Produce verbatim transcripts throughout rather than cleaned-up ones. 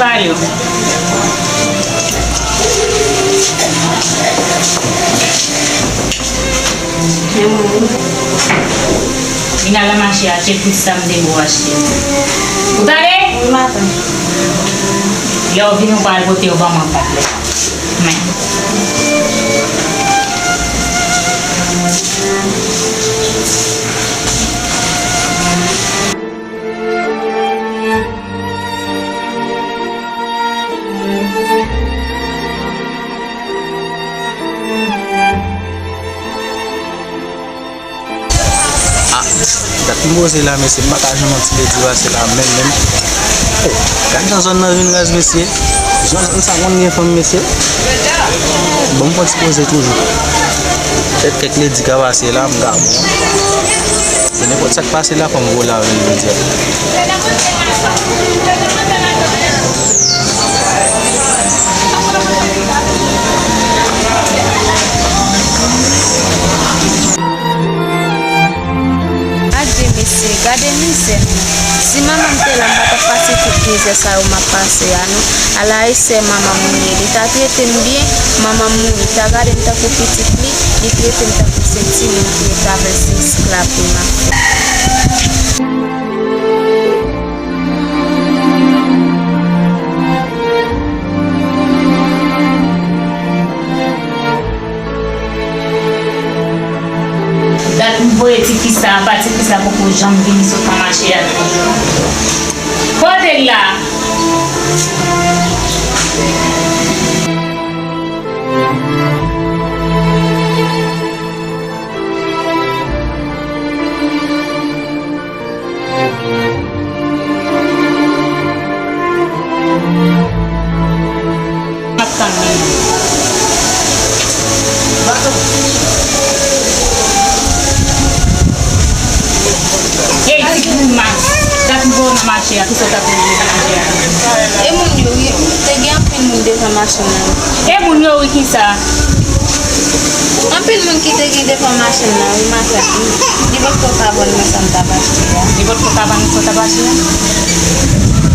Pale w. Vin al nan mache a, achte tout sa m te di w achte. Ou tande? Wi, matant. Lè w vini, ou pral pote yo ban mwen kòb la. Men. Ah, dat m poze la, mesye, m pa ka jwenn yon ti ledi pase la, menm, menm. Oh, gad jan zòn nan vin raz, mesye. Zòn sa konn gen fanm, mesye. Bon, m fè ti poze toujou. Petèt kèk ledi ka pase la, m ka bon. Se nenpòt sa k pase la, fò m voye l avè l jodi a. Adje mesye, gade mizè m nan. Si manman m te la, m pa t ap pase tout mizè sa yo m ap pase a non. Ala e sè manman m li ye. Li ta trete m byen, manman m mouri. Li ta gade m tankou pitit li, li trete m tankou se timoun ki rete avè l, se esklav li m ap fè. Dat m voye ti fi sa, apa ti fi sa poko janm vini sot nan mache a. Kote l la? M ap tann li. Ey, ti gouman, dat m voye w nan mache a, kisa w t ap regle nan mache a? E moun yo, wi, te gen anpil moun devan machin nan. E moun yo, wi, kisa? Anpil moun ki te gen devan machin nan, wi, matant, wi. Li potko ka vann mwen sa m t ap achte a. Li potko ka vann mwen sa w t ap achte a?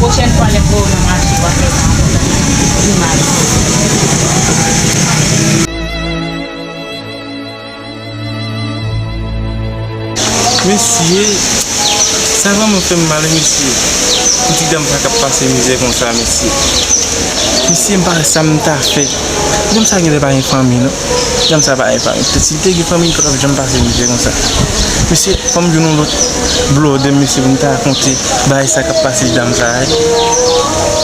Pwochèn fwa, lè m voye w nan mache, w ap fè sa ankò, tande? Wi, mal. Mesye, sa vrèman fè m mal, wi, mesye. Pou ti dam sa k ap pase mizè konsa, mesye. Mesye, m pa wè sa m ta fè. Dam sa genlè pa gen fanmi, non. Dam sa pa gen fanmi. Petèt si l te gen fanmi, li pa t ap janm pase mizè konsa. Mesye, fò m jwenn yon lòt blòdè, mesye, pou m ta rakonte bagay sa k ap pase dam sa a.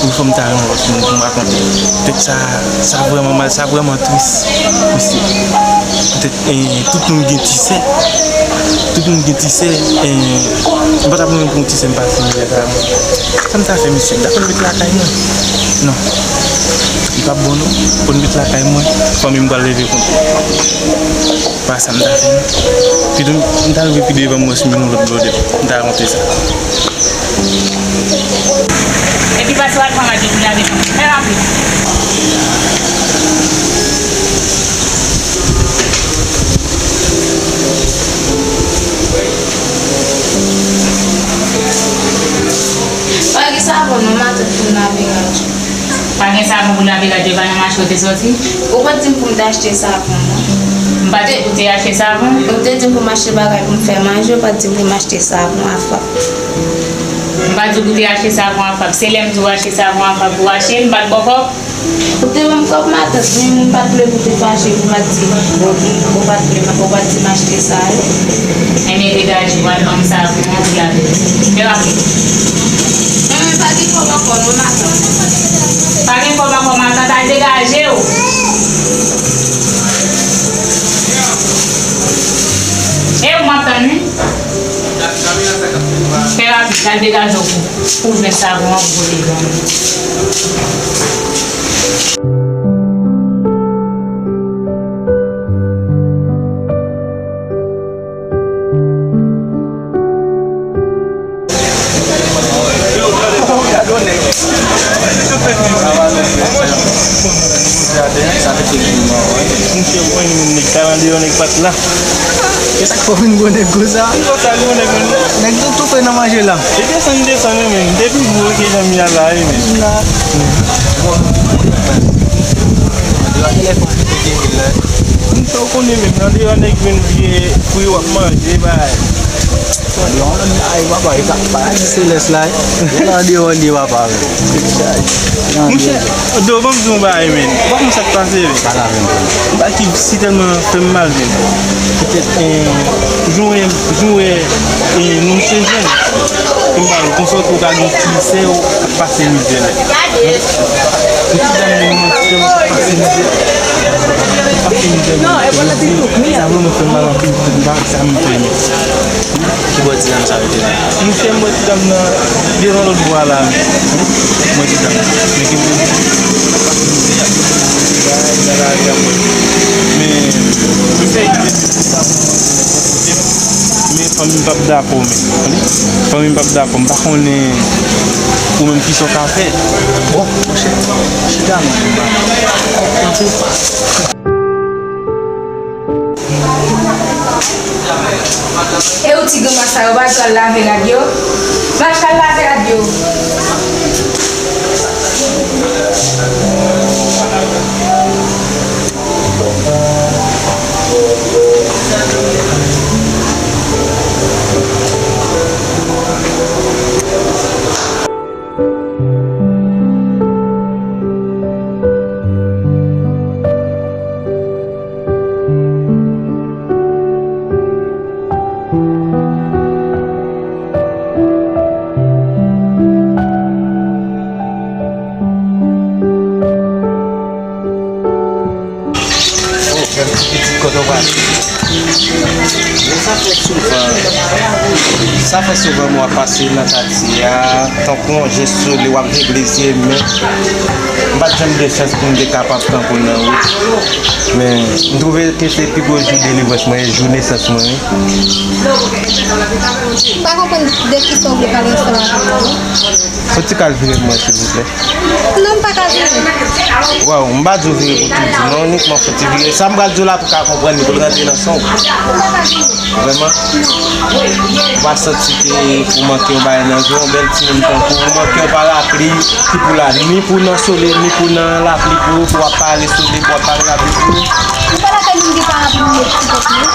Wi, fò m ta jwenn yon lòt moun pou m rakonte. Petèt sa, sa vrèman mal, sa vrèman tris, mesye. Petèt, eh, tout moun gen ti sè. Tout moun gen ti sè, eh, m pa t ap renmen pou yon ti sè m pase mizè sa a, non. Sa m ta fè, mesye? M ta konn ret lakay mwen. Non. Li p ap bon, non. Konn ret lakay mwen, fanmi m pral leve kont mwen. Pa sa m ta fè, non. Pito m ta rive pi devan, m wè si m jwenn yon lòt blòdè. M ta rakonte sa. Epi pase w al pran radyo pou lave men w. Fè rapid. Pa gen savon non, matant, pou m lave radyo. Pa gen savon pou lave radyo, e pa nan mache w te sòti? Ou pa t di m pou m t achte savon, non. M pa t di w pou te achte savon? Ou te di m pou m achte bagay pou m fè manje, ou pa t di m pou m achte savon, afab. M pa di w pou te achte savon, afab. Se lè m di w achte savon, afab, ou achte l, m pa t ba w kòb? Ou te ban m kòb, matant, men m pa t vle pou te fache, pou pa t di, ou, ou pa t vle, ou pa t di m achte sa yo. Enben, degaje w al ban m savon an pou lave. Fè rapid. Enben, pa gen kòb ankò non, matant. Pa gen kòb ankò, matant, al degaje w. E ou m ap tann, wi. Fè rapid, al degaje w pou, pou jwenn savon an pou pote ban m. Tande yon nèg pa t la. E sa k fè w vin gwo nèg konsa? M konsa gwo nèg menm. Nèg tou toufe nan manje la. E desann, desann wi menm. Depi gwo ke jan m ye a la wi menm. La. Andeyò telefòn ki te gen la. M tou konnen menm. Andeyò nèg vin vye fwi w ap manje bay. Andeyò yon lòt bagay papa, e pa paradi selès la. Andeyò, andeyò papa. Monchè, do ban m di yon bagay menm. Ou pa konn sa k pase menm. M pa ki si tèlman fè m mal menm. Petèt, eh, jan w wè, jan w wè, eh, nou se jèn. Konsa ou ka gen ti sè ou k ap pase mizè nèt. Yon ti dam nan yon ti sè ou k ap pase mizè. K ap pase mizè nèt. Sa vrèman fè m mal anpil, m pa sa m fè menm. Ki bò ti dam sa rete la? Monchè, m wè ti dam nan devan lòt bò a la. M wè ti dam nan. Men ki moun. Men, men fanmi m p ap dakò, men. Fanmi m p ap dakò. M pa konnen ou menm kisa w ka fè. Bon, monchè, chita non, m pa. E ou ti granma sa yo, pa t al lave rad yo? Mache al lave rad yo. Oh, gade ti pitit kote w pase. Men sa fè souvan, sa fè souvan mwen ap pase nan katye a, tankou yon jès soli, w ap regle zye, men m pa t janm gen chans pou m te kapab tankou l nan wout. Men m twouve ke se pi gwo jou delivrans mwen, e jou nesans mwen, wi. M pa konprann de kisa w vle pale ansanm avè m. Fò ti kal vire pou mwen, silvouplè. Non, m pa ka vire. Waw, m pa di w vire pou tout di, non, inikman fò ti vire. Sa m pral di w la pou w ka konprann li, pou l rantre nan san w. M pa ka vire. Vrèman? Ou pa santi ke ou manke yon bagay nan vi w, yon bèl timoun tankou ou, ou manke yon parapli ki pou la ni pou nan solèy, ni pou nan lapli pou ou, pou w ap pale solèy, pou w ap pale lapli pou ou. M pa lakay moun gen parapli m met sou tèt mwen.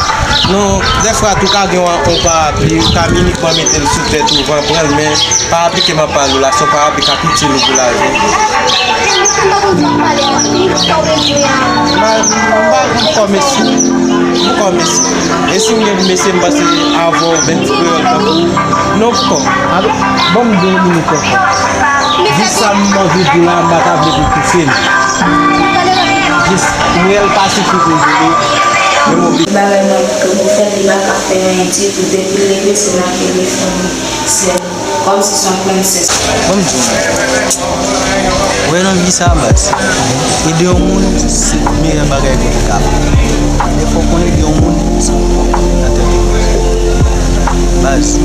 Non, dèfwa tou ka gen yon, yon parapli, ou ka inikman mete l sou tèt ou, van pran l, men parapli ke m ap pale w la, se yon parapli k ap itil ou pou lavi w. M pa konn sa w pale a, m pa konn sa w bezwen a. M pa, m pa konn kòm esi, m kòm esi. E si m gen mesye, m panse avè w, menm ti kreyòl tankou w. Non, poukò? Ban m de minit ankò. Jis sa m anvi di w la, m pa ta vle pou touche m. Jis, m wè l pa sifi pou m di li. Men m oblije. Bagay mwen ke pou fè, li pa ka fè anyen ditou. Depi l leve, se nan telefòn li sèl. Kòmsi se yon prensès. Ban m di w, ou wè nan vi sa, baz, ede yon moun, se meyè bagay ke w te ka fè. Dèfwa w konn ede yon moun, se yon pwoblèm nan tèt ou. Baz,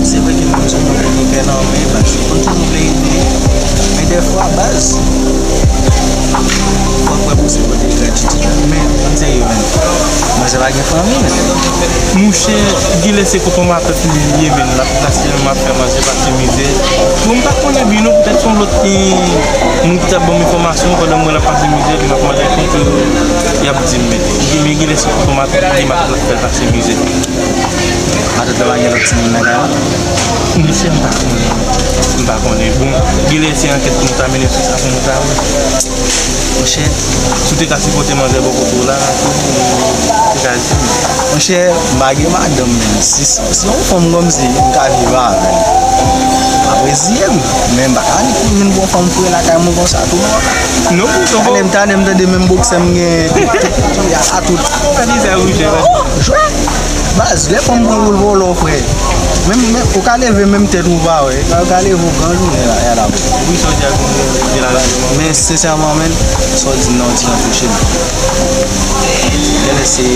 se vre ke moun se moun ki gen kè nan men, baz, ou konn toujou vle ede. Men dèfwa, baz, fòk wè pou se kote gratitid la. Men, ann serye, menn. Manzè pa gen fanmi, menn. Monchè, genlè se kote yon matant li ye, menn, l ap pase, l ap fè manzè pase mizè. Bon, m pa konnen byen non, poutèt se yon lòt, eh, moun ki t ap ban m enfòmasyon pandan m wè l ap pase mizè, epi m ap mande l kote y ap di m, men, men genlè se kote yon matant li ye, matant l ap fè l pase mizè. Matant la pa gen lòt timoun nan kay la? Mesye, m pa konnen. M pa konnen. Bon, genlè se ankèt pou nou ta mennen sou sa pou nou ta wè. Monchè, si w te ka sipòte manzè bò kote w la, ou te ka di m. Monchè, m pa gen madanm, men si, si yon fanm kòmsi m ka viv avè l, m apresye l. Men m pa ka annik vin pou yon fanm fre lakay mwen konsa tou non. Non, non. Talè m, talè m tande menm bòksè m gen, tout, tout, tout, a tout. Sa di sa, wi, chè. Oh, jwè. Baz, lè fanm pran pou l vòlò, frè. Menm, menm, ou ka leve menm tèt ou pa wè. Ou ka leve w gran jounen la, y a la. Wi, sa w di a, gon, gon, gon, gon. Men, sensèman, menn, sa w di m nan, yon ti jan touche m. Genlè se,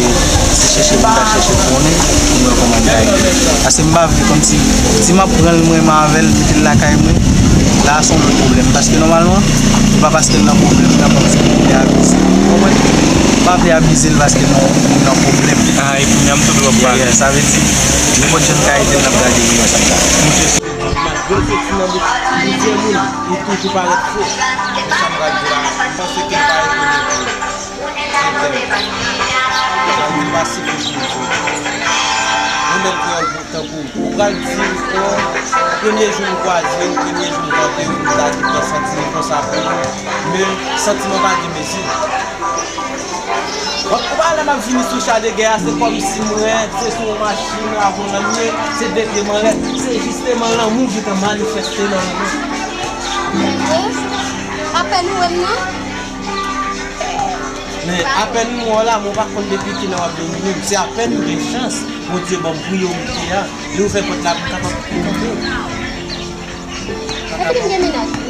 se chèche pou m ta chèche konnen, pou m wè kòman m ka ede. Paske m pa vle kòmsi, si m ap pran l mwen menm avè l, mete l lakay mwen, la a se yon lòt pwoblèm. Paske nòmalman, se pa paske l nan pwoblèm, l ap kòmsi l abize. Ou konprann? Pa vle amize l paske nou, nou nan pwoblèm. Ah, e kounye a m tou dwe ap pale. Yeah, sa vle di, nenpòt jan n ka ede l, n ap gade li ansanm la. Malgre l soti nan bout plizyè moun, li toujou parèt fo. E sa m pral di la, m panse ke l pa etone pou li. Malgre l pa sife pou li. Yon bèl kreyòl pou tankou ou pral di ankò, premye jou m kwaze w, premye jou m kanpe w, m ta gentan santi m konsa pou ou, men santiman pa gen mezi. W ap, ou pa wè lè m ap vini sou cha de gè a, se kòmsi mwen se sou yon machin avan m ye, se de pye m anlè, se jisteman lanmou gentan manifeste nan mwen. Apèn ou wè m nan? Men apèn m wè w la, men w pa konn depi kilè w ap domine m. Se apèn m gen chans, Bondye ban m priyorite a. Lè w fè pòt la, pou m kapab kanpe. Epi m gen mennaj, wi.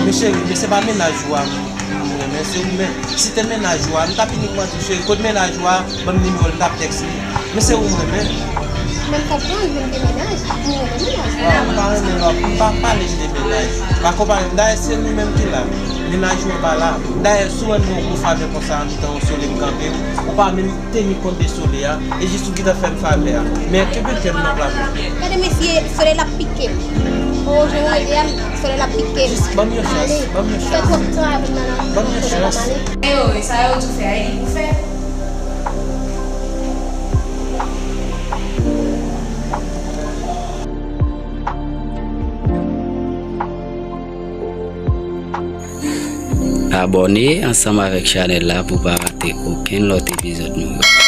Men cheri, men se pa mennaj ou a m, m renmen, se ou menm. Si te mennaj ou a, m t ap inik mande w, cheri, kot mennaj ou a, ban m nimewo l, m t ap tèks li. Men se ou m renmen. Men m konprann, men m gen mennaj, m renmen mennaj. Non, m pa renmen lòt, m pa pale de mennaj. Pa konpare m. Dayè, se nou menm ki la. Mennaj ou an pa la. Dayè, si w rann mwen yon gwo favè konsa, an mitan yon sole m kanpe, ou pa menm teni kont de sole a, e jis ou gentan fè m favè a. Men kenbe tèm nan pla pou mwen. Gade mesye, solèy la ap pike m. O, jan w rele a, solèy la ap pike m. Jis ban m yon chans, ban m yon chans. Fè twòp tan avè m nan, nan. Ban m yon chans. E yo, e sa yo di w fè a, e li pou fè. Abòne ansanm avèk chanèl la pou pa rate okenn lòt epizòd nou yo.